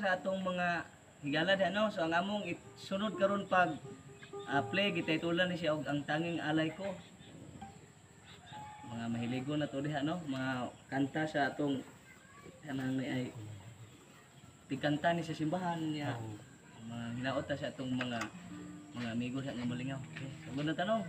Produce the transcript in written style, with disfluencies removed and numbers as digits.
sa atong mga higala diha, no. So ang among sunod karon pag play, gititulan ni siya og "Ang Tanging Alay Ko". Mga mahiligo na to diha, no, mga kanta sa atong kanang ay tigkanta ni sa simbahan niya, mga hinaot ta sa atong mga amigo sa nga molingaw. Okay, sugod na tanong.